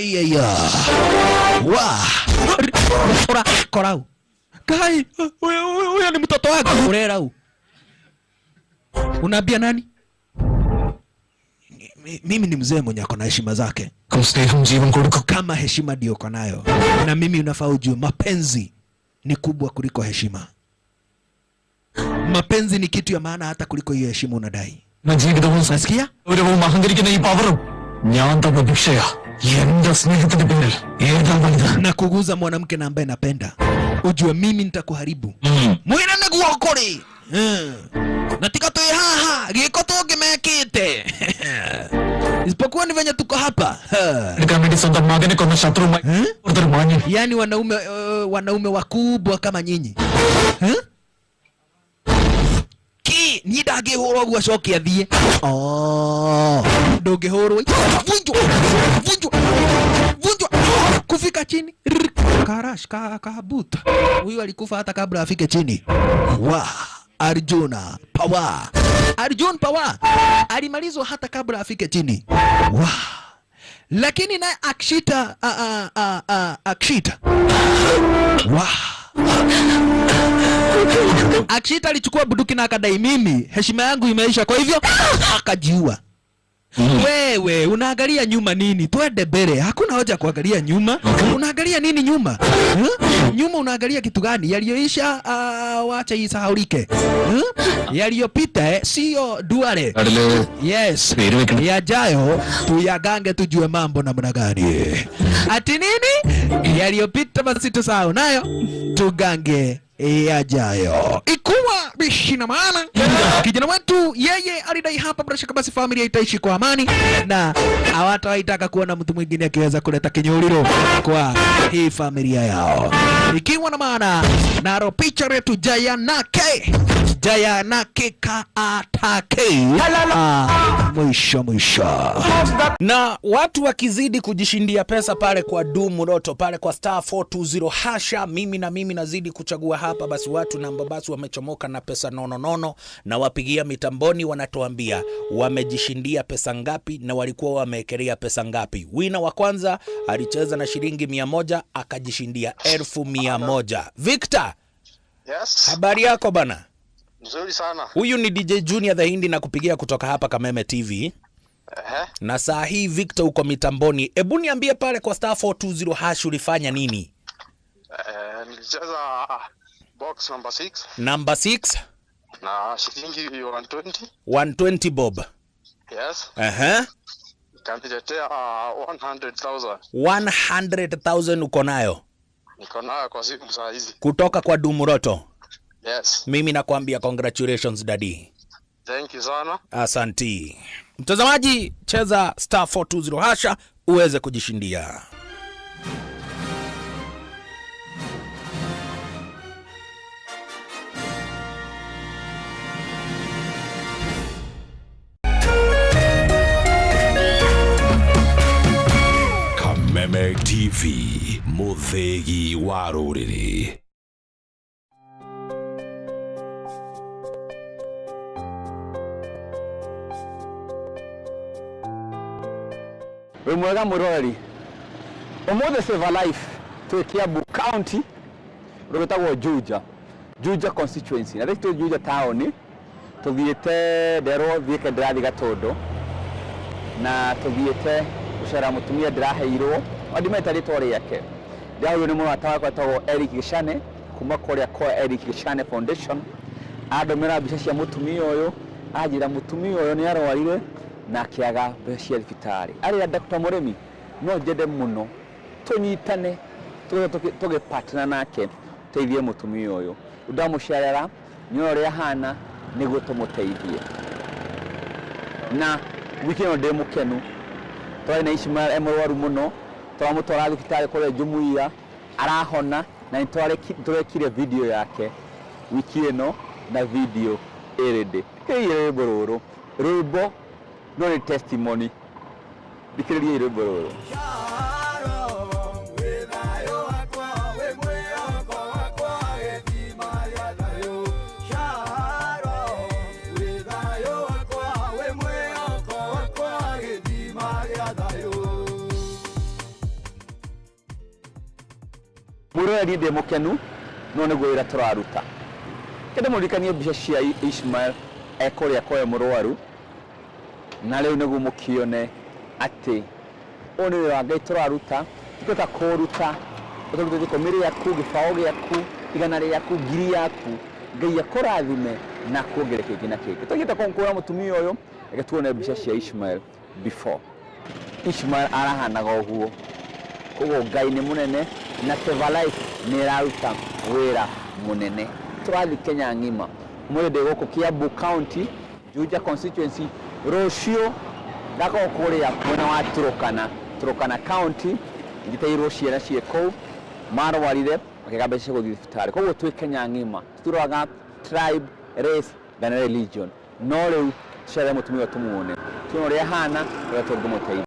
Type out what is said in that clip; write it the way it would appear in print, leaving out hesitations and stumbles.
Ayaya. Wa. Ora korau. Kai, huyo ni mtoto wako. Urerau. Unaambia nani? Mimi ni mzee mwenye ako na heshima zake. സ്നേഹം ജീവൻ കൊടുക്കും. Kama heshima ndio uko nayo, na mimi unafaa ujue mapenzi ni kubwa kuliko heshima. Mapenzi ni kitu ya maana hata kuliko hiyo heshima unadai. ജീവിതവും Nasikia? ഗൗരവവും അഹങ്കരിക്കുന്ന ഈ പവറും ഞാൻ തന്ന ഭിക്ഷയാ. എന്റെ സ്നേഹത്തിന്റെ പേരിൽ ഏതാ വലുത്? Na kuguza mwanamke na ambaye napenda, ujue mimi nitakuharibu. Mwira nĩguo kũrĩ. Na tika twĩ haha gĩko tũngĩmekĩte isipokuwa ni venye tuko hapa. Ha. എടുക്കാൻ വേണ്ടി സ്വന്തം മകനെ കൊന്ന ശത്രുവുമായി ഒരു മാന്യൻ. Yaani wanaume wakubwa kama nyinyi, eh? Ki niĩ ndangĩhũrwo ũguo acoke athiĩ. Oh, ndũngĩhũrwo, vunjwa vunjwa vunjwa kufika chini. Rrr, karash ka kabuta huyu alikufa hata kabla afike chini. Wa Arjuna Power, Arjun Power alimalizwa hata kabla afike chini. Wa lakini naye Akshita, a, a, a, a, Akshita, wa Akshita alichukua bunduki na akadai mimi heshima yangu imeisha, kwa hivyo akajiua. Wewe unaangalia nyuma nini? Twende mbele, hakuna hoja kuangalia nyuma. Unaangalia nini nyuma? Huh? Nyuma unaangalia kitu gani? Yaliyoisha wacha isahaulike. Huh? Yaliyopita sio duale. കടല് Yes. പേര് വെക്കണം. Yajayo tuyagange tujue mambo namna gani. Ati nini? Yaliyopita basi tusahau nayo tugange yajayo. Ikuwa bishi na maana kijana wetu yeye alidai hapa bila shaka basi familia itaishi kwa amani na hawatawaitaka kuona mtu mwingine akiweza kuleta kinyuriro kwa hii familia yao. Ikiwa na maana naro picha letu Jayanake Jayanake kaatake. Ah, mwisho mwisho. Na watu wakizidi kujishindia pesa pale kwa Dumu Loto pale kwa star 420 hasha, mimi na mimi nazidi kuchagua hapa, basi watu namba basi wamechomoka na pesa nono nono, na wapigia mitamboni wanatuambia wamejishindia pesa ngapi na walikuwa wameekelea pesa ngapi. Wina wa kwanza alicheza na shilingi 100 akajishindia 100,000. Victor, Yes, habari yako bana? Mzuri sana. Huyu ni DJ Junior the Hindi na kupigia kutoka hapa Kameme TV. Ehe. Na saa hii Victor uko mitamboni. Hebu niambie pale kwa star 420 hash ulifanya nini? Nilicheza box number 6 Number 6 na shilingi 120. 120 bob. Yes, Aha. ikaniletea 100,000. 100,000 uko nayo Niko nayo kwa simu saa hizi. Kutoka kwa Dumuroto. Yes, Mimi nakwambia congratulations, daddy. Thank you sana. Asanti. Mtazamaji, cheza star 420 hasha uweze kujishindia. Kameme TV, mũthĩgi wa rũrĩrĩ. Wĩ mwega mwĩroreri, ũmũthĩ Save a Life twĩ Kiambu County rũgĩtagwo Juja, Juja constituency, na twĩ Juja town. Tũthiĩte nderwo thiĩke ndĩrathiĩ Gatũndũ na tũthiĩte gũcera mũtumia ndĩraheirwo ndimeta rĩtwa rĩake, ndĩraheirwo nĩ mũrata wakwa etagwo Eric Gĩcane kuma kũrĩa kwa Eric Gĩcane Foundation. Andũmĩra mbica cia mũtumia ũyũ, anjĩra mũtumia ũyũ nĩ arwarire na akĩaga mbeca cia thibitarĩ. Arĩra Dr. Mũrĩmi no njende mũno tũnyitane tũgĩ partner nake tũteithie mũtumia ũyũ. Ndamũcerera nyone ũrĩa ahana nĩguo tũmũteithie. Na wiki ĩno ndĩ mũkenu twarĩ na Ishmael e mũrwaru mũno, tũramũtwara thibitarĩ kũrĩa Jumuiya, arahona na nĩ tũrekire video yake wiki ĩno na video ĩrĩndĩ thikĩrĩria rwĩmbo rũrũ, rwĩmbo no nĩ testimony, thikĩrĩria rwĩmbo rũrũ. Mwĩroreri, ndĩ mũkenu no nĩguo wĩra tũraruta. Kende mũririkanie mbica cia Ishmael ekũrĩa kwayo mũrwaru, na rĩu nĩguo mũkĩone atĩ ũyũ nĩ wĩra wa Ngai tũraruta. Tũkĩhota kũũruta ũtarutĩte ikũmi rĩaku, gĩbaũ gĩaku, igana rĩaku, ngiri yaku. Ngai akũrathime na kuongerere kĩngĩ na kĩngĩ. Tũthiĩte kũra mũtumia ũyũ, reke tuone mbica cia Ishmael before. Ishmael arahanaga ũguo. Koguo Ngai nĩ mũnene na Save a Life nĩ ĩraruta wĩra mũnene. Tũrathiĩ Kenya ng'ima. Ũmũthĩ ndĩ gũkũ Kiambu County, Juja constituency. Rũciũ ngakorwo kũrĩa mwena wa Turkana, Turkana County, njĩtĩirwo ciana ciĩ kũu marwarire makĩaga mbeca cia gũthiĩ thibitarĩ. Koguo twĩ Kenya ng'ima, tũtiroraga tribe, race kana religion. No rĩu tũcere mũtumia ũyũ tũmuone, tuone ũrĩa ahana, ũrĩa tũngĩmũteithia.